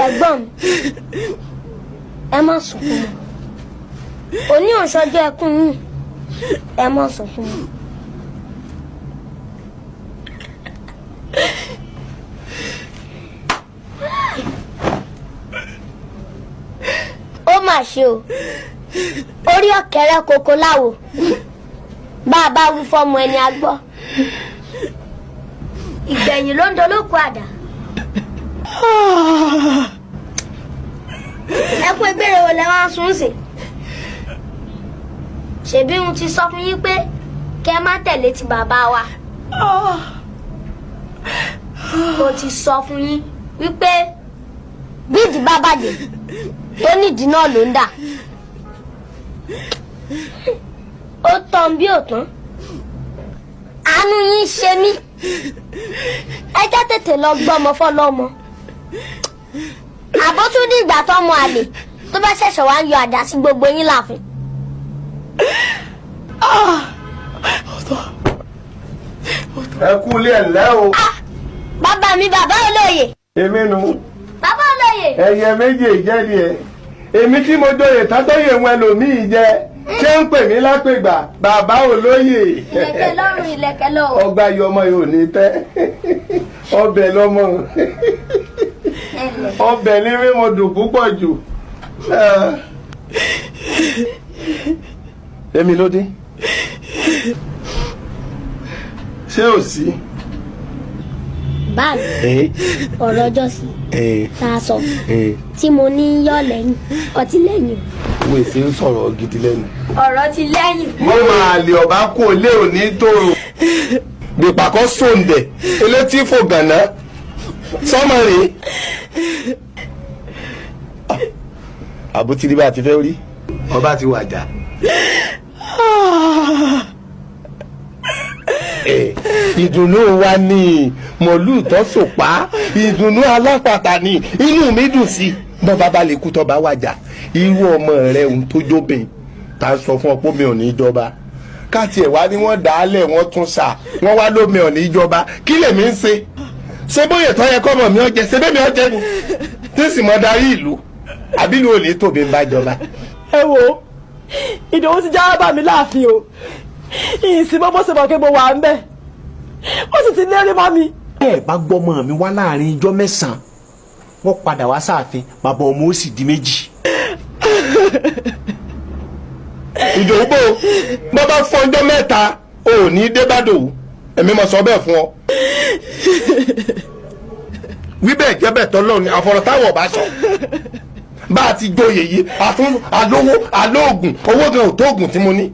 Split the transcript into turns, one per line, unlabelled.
Ẹ̀gbọ́n mi, ẹ má sunkún mọ́. Òní ò sọjọ́ ẹkún yín, ẹ má sunkún mọ́. Ó mà ṣe o, orí ọ̀kẹ́rẹ́ koko láwo, bá a bá wí fọ́mọ ẹni a gbọ́, ìgbẹ̀yìn ló ń dolóko àdá. Ẹkún ìbéèrè wo lẹ wá ń sún sí? Ṣèbí mo ti sọ fún yín pé kẹ́ má tẹ̀lé ti bàbá wa. Mo ti sọ fún yín wípé bí ìdí bá bàjẹ́ tó nídìí náà ló ń dà. Ó tán bí ò tán. Àánú yín ṣe mí. Ẹ jẹ́ tètè lọ gbọ́mọ fọlọ́mọ. Àbó tún ní ìgbà tọ́mọ àlè tó bá ṣẹ̀ṣẹ̀ wá ń yọ àdá sí gbogbo yín láàfin.
Ẹ kú ilé ẹ̀ ńlẹ́ o.
Bàbá mi, bàbá olóyè.
Èmi nu.
Bàbá olóyè.
Ẹyẹ méjì jẹ́ ni ẹ. Èmi tí mo joyè tátóyè wọn ẹlòmíì jẹ. Ṣé ń pè mí lápègbà bàbá olóyè.
Ìlẹ̀kẹ̀ lọ́rùn, ìlẹ̀kẹ̀ lọ́wọ́.
Ọgbà yọ ọmọ yóò ní tẹ́. Ọbẹ̀ lọ́mọ. Ọbẹ̀ ní mímu dùn púpọ̀ jù. Èmi ló dé. Ṣé ò sí?
Báàmì, ọ̀rọ̀ ọjọ́ sí tá a sọ tí mo ní yọ̀ lẹ́yìn ọtí lẹ́yìn.
Wo èsì ń sọ̀rọ̀ gidi lẹ́nu.
Ọ̀rọ̀ ti lẹ́yìn.
Mo máa lè ọba kó lé òní tòrò. Gbèpàkọ́ sòǹdẹ̀ elétí fò gànà sọ́mọ rèé. Àbótí bá a ti fẹ́ rí. Ọba ti wàjà. Ìdùnnú wa ni mọ̀lú tọ́sùpá, ìdùnnú alápàtà ni inú mi dùn sí. Bọ́ba bá lè kú tọ́ba wàjà, irú ọmọ rẹ̀ ń tó jóbìn tá a sọ fún ọ pé mi ò ní jọba. Káàtì ẹ̀ wá ní wọ́n dà á lẹ̀, wọ́n tún sà wọ́n wá lómi ò ní jọba. Kí lèmi ń ṣe? Ṣé bóyá tó yẹ kọ́mọ mi ọjẹ, ṣé bẹ́ẹ̀ mi ọjẹ ni tí sì mọ darí ìlú, àbí ìlú ò ní tòbí ń bá jọba.
Ẹ wo, Ìdòwú ti já bá mi láàfin o. Ìsìn bó ṣe mọ̀ pé mo wà ń bẹ̀, ó sì ti lérí mọ́ mi.
Ẹ bá gbọ́mọ mi wá láàrin ijọ́ mẹ́sàn-án, wọ́n padà wá sáàfin, bàbá ọmọ ó sì di méjì.
Ìdòwú bò bọ́ bá fún ọjọ́ mẹ́ta ò ní débàdòwú, èmi mọ̀ sọ bẹ́ẹ̀ fún ọ. Wí bẹ́ẹ̀ jẹ́ bẹ́ẹ̀ tọ́lọ́ ni àfọ̀rọ̀ táwọn ọba sọ. Bá a ti joyè yìí, àtún alówó alóògùn, owó gan ò tó oògùn tí mo ní.